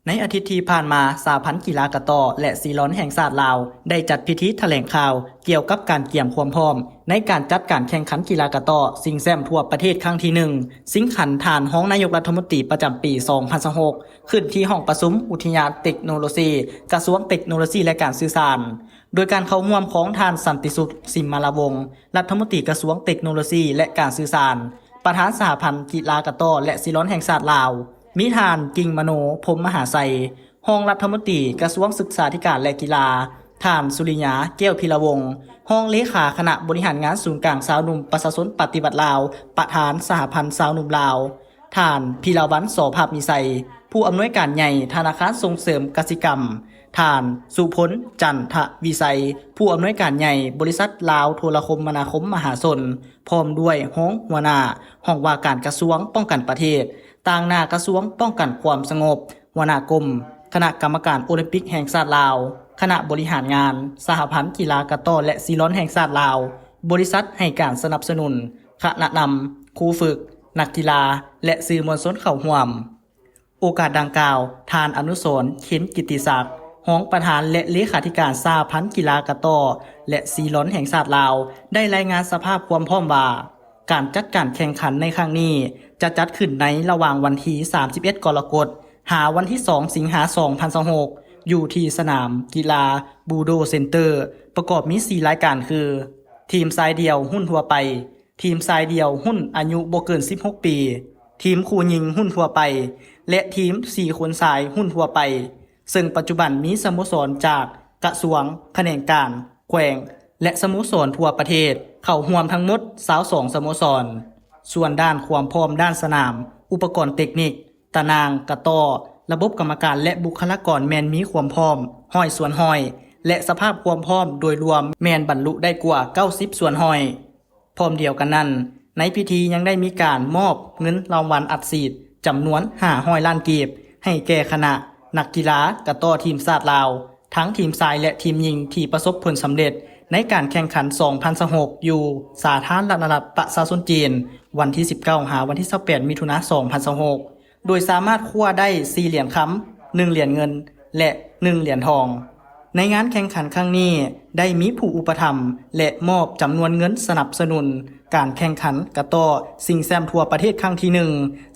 ໃນອາທິດທີ່ຜ່ານມາ, ສະຫະພັນກິລາກະຕໍ້ ແລະ ຊີລອນແຫ່ງຊາດລາວ ໄດ້ຈັດພິທີຖະແຫຼງຂ່າວກ່ຽວກັບການກຽມຄວາມພ້ອມໃນການຈັດການແຂ່ງຂັນກິລາກະຕໍ້ຊິງແຊ້ມທົ່ວປະເທດຄັ້ງທີໜຶ່ງ ຊິງຂັນທ່ານຮອງນາຍົກລັດຖະມົນຕີປະຈຳປີສອງພັນຊາວຫົກ ຂຶ້ນທີ່ຫ້ອງປະຊຸມອຸທິຍານເຕັກໂນໂລຊີ ກະຊວງເຕັກໂນໂລຊີ ແລະ ການສື່ສານ ໂດຍການເຂົ້າຮ່ວມຂອງທ່ານ ສັນຕິສຸກ ສິມມາລາວົງ ລັດຖະມົນຕີກະຊວງເຕັກໂນໂລຊີ ແລະ ການສື່ສານ, ປະທານສະຫະພັນກິລາກະຕໍ້ ແລະ ຊີລອນແຫ່ງຊາດລາວ, ມີທ່ານ ກິ່ງມະໂນ ພົມມະຫາໄຊ ຮອງລັດຖະມົນຕີກະຊວງສຶກສາທິການ ແລະ ກິລາ, ທ່ານ ສຸລິຍາ ແກ້ວພິລະວົງ ຮອງເລຂາຄະນະບໍລິຫານງານສູນກາງຊາວໜຸ່ມປະຊາຊົນປະຕິວັດລາວ, ປະທານສະຫະພັນຊາວໜຸ່ມລາວ, ທ່ານ ພິລະວັນ ສໍພາບມີໄຊ ຜູ້ອຳນວຍການໃຫຍ່ທະນາຄານສົ່ງເສີມກະສິກຳ, ທ່ານ ສຸພົນ ຈັນທະວິໄຊ ຜູ້ອຳນວຍການໃຫຍ່ບໍລິສັດລາວໂທລະຄົມມະນາຄົມມະຫາຊົນ, ພ້ອມດ້ວຍຮອງຫົວໜ້າຫ້ອງວ່າການກະຊວງປ້ອງກັນປະເທດ, ຕາງໜ້າກະຊວງປ້ອງກັນຄວາມສະຫງົບ, ຫົວໜ້າກົມ, ຄະນະກຳມະການໂອລິມປິກແຫ່ງຊາດລາວ, ຄະນະບໍລິຫານງານ, ສະຫະພັນກິລາກະຕໍ້ ແລະ ຊີລອນແຫ່ງຊາດລາວ, ບໍລິສັດໃຫ້ການສະໜັບສະໜູນ, ຄະນະນຳ, ຄູຝຶກ, ນັກກິລາ ແລະ ສື່ມວນຊົນເຂົ້າຮ່ວມ. ໂອກາດດັ່ງກ່າວ, ທ່ານ ອະນຸສອນ ເຂັນກິດຕິສັກ ຮອງປະທານ ແລະ ເລຂາທິການສະຫະພັນກິລາກະຕໍ້ ແລະ ຊີລອນແຫ່ງຊາດລາວ ໄດ້ລາຍງານສະພາບຄວາມພ້ອມວ່າ, ການຈັດການແຂ່ງຂັນໃນຄັ້ງນີ້ ຈະຈັດຂຶ້ນໃນລະຫວ່າງວັນທີສາມສິບເອັດ ກໍລະກົດ ຫາວັນທີສອງ ສິງຫາ ສອງພັນຊາວຫົກ ຢູ່ທີ່ສະໜາມກິລາ ບູໂດ ເຊັນເຕີ ປະກອບມີສີ່ລາຍການຄື ທີມຊາຍດ່ຽວຮຸ້ນທົ່ວໄປ, ທີມຊາຍດ່ຽວຮຸ້ນອາຍຸບໍ່ເກີນສິບຫົກປີ, ທີມຄູ່ຍິງຮຸ້ນທົ່ວໄປ ແລະ ທີມສີ່ຄົນຊາຍຮຸ້ນທົ່ວໄປ, ເຊິ່ງປັດຈຸບັນມີສະໂມສອນຈາກກະຊວງ, ຂະແໜງການ, ແຂວງ ແລະ ສະໂມສອນທົ່ວປະເທດ ເຂົ້າຮ່ວມທັງໝົດຊາວສອງສະໂມສອນ. ສ່ວນດ້ານຄວາມພ້ອມດ້ານສະໜາມ, ອຸປະກອນເຕັກນິກ, ຕາໜ່າງ, ກະຕໍ້, ລະບົບກຳມະການ ແລະ ບຸກຄະລາກອນແມ່ນມີຄວາມພ້ອມຮ້ອຍສ່ວນຮ້ອຍ ແລະ ສະພາບຄວາມພ້ອມໂດຍລວມແມ່ນບັນລຸໄດ້ກວ່າເກົ້າສິບສ່ວນຮ້ອຍ. ພ້ອມດຽວກັນນັ້ນ, ໃນພິທີຍັງໄດ້ມີການມອບເງິນລາງວັນອັດສີດຈຳນວນຫ້າຮ້ອຍລ້ານກີບ ໃຫ້ແກ່ຄະນະນັກກິລາກະຕໍ້ທີມຊາດລາວ ທັງທີມຊາຍ ແລະ ທີມຍິງ ທີ່ປະສົບຜົນສຳເລັດໃນການແຂ່ງຂັນສອງພັນຊາວຫົກ ຢູ່ສາທາລະນະລັດປະຊາຊົນຈີນ ວັນທີສິບເກົ້າ ຫາວັນທີຊາວແປດ ມິຖຸນາ ສອງພັນຊາວຫົກ ໂດຍສາມາດຄວ້າໄດ້ສີ່ຫຼຽນຄຳ, ໜຶ່ງຫຼຽນເງິນ ແລະ ໜຶ່ງຫຼຽນທອງ. ໃນງານແຂ່ງຂັນຄັ້ງນີ້ ໄດ້ມີຜູ້ອຸປະຖຳ ແລະ ມອບຈຳນວນເງິນສະໜັບສະໜູນການແຂ່ງຂັນກະຕໍ້ຊິງແຊ້ມທົ່ວປະເທດຄັ້ງທີໜຶ່ງ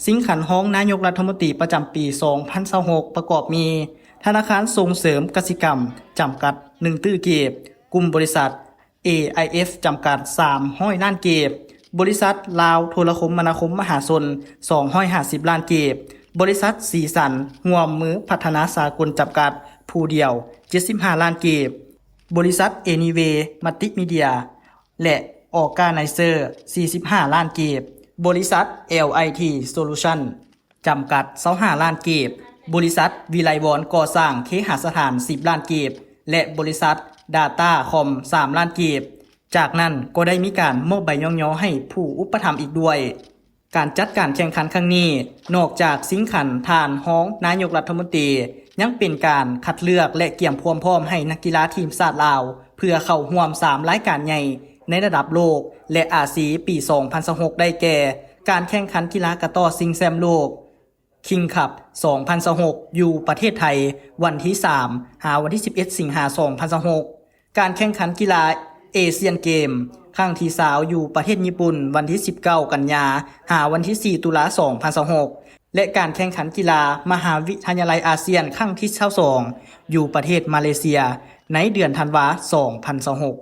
ຊິງຂັນຮອງນາຍົກລັດຖະມົນຕີປະຈຳປີສອງພັນຊາວຫົກ ປະກອບມີ ທະນາຄານສົ່ງເສີມກະສິກຳ ຈຳກັດ ໜຶ່ງຕື້ກີບ, ກຸ່ມບໍລິສັດ ເອໄອເອັຟ ຈຳກັດ ສາມຮ້ອຍລ້ານກີບ, ບໍລິສັດລາວໂທລະຄົມມະນາຄົມມະຫາຊົນ ສອງຮ້ອຍຫ້າສິບລ້ານກີບ, ບໍລິສັດສີສັນຮ່ວມມືພັດທະນາສາກົນຈຳກັດ ຜູ້ດຽວ ເຈັດສິບຫ້າລ້ານກີບ, ບໍລິສັດ Anyway Multimedia ແລະ Organizer ສີ່ສິບຫ້າລ້ານກີບ, ບໍລິສັດ ແອລໄອທີ Solution ຈຳກັດ ຊາວຫ້າລ້ານກີບ, ບໍລິສັດ ວິໄລວອນກໍ່ສ້າງເຄຫະສະຖານ ສິບລ້ານກີບ ແລະ ບໍລິສັດ Datacom ສາມລ້ານກີບ. ຈາກນັ້ນກໍໄດ້ມີການມອບໃບຍ້ອງຍໍໃຫ້ຜູ້ອຸປະຖຳອີກດ້ວຍ. ການຈັດການແຂ່ງຂັນຄັ້ງນີ້ ນອກຈາກຊິງຂັນທ່ານຮອງນາຍົກລັດຖະມົນຕີ, ຍັງເປັນການຄັດເລືອກ ແລະ ກຽມຄວາມພ້ອມໃຫ້ນັກກິລາທີມຊາດລາວ ເພື່ອເຂົ້າຮ່ວມສາມລາຍການໃຫຍ່ໃນລະດັບໂລກ ແລະ ອາຊີ ປີສອງພັນຊາວຫົກ ໄດ້ແກ່ ການແຂ່ງຂັນກິລາກະຕໍ້ຊິງແຊ້ມໂລກ ຄິງຄັບ ສອງພັນຊາວຫົກ ຢູ່ປະເທດໄທ ວັນທີສາມ ຫາວັນທີສິບເອັດ ສິງຫາ ສອງພັນຊາວຫົກ, ການແຂ່ງຂັນກິລາເອຊຽນເກມ ຄັ້ງທີຊາວ ຢູ່ປະເທດຍີ່ປຸ່ນ ວັນທີສິບເກົ້າ ກັນຍາ ຫາວັນທີສີ່ ຕຸລາ ສອງພັນຊາວຫົກ ແລະ ການແຂ່ງຂັນກິລາມະຫາວິທະຍາໄລອາຊຽນ ຄັ້ງທີຊາວສອງ ຢູ່ປະເທດມາເລເຊຍ ໃນເດືອນທັນວາ ສອງພັນຊາວຫົກ.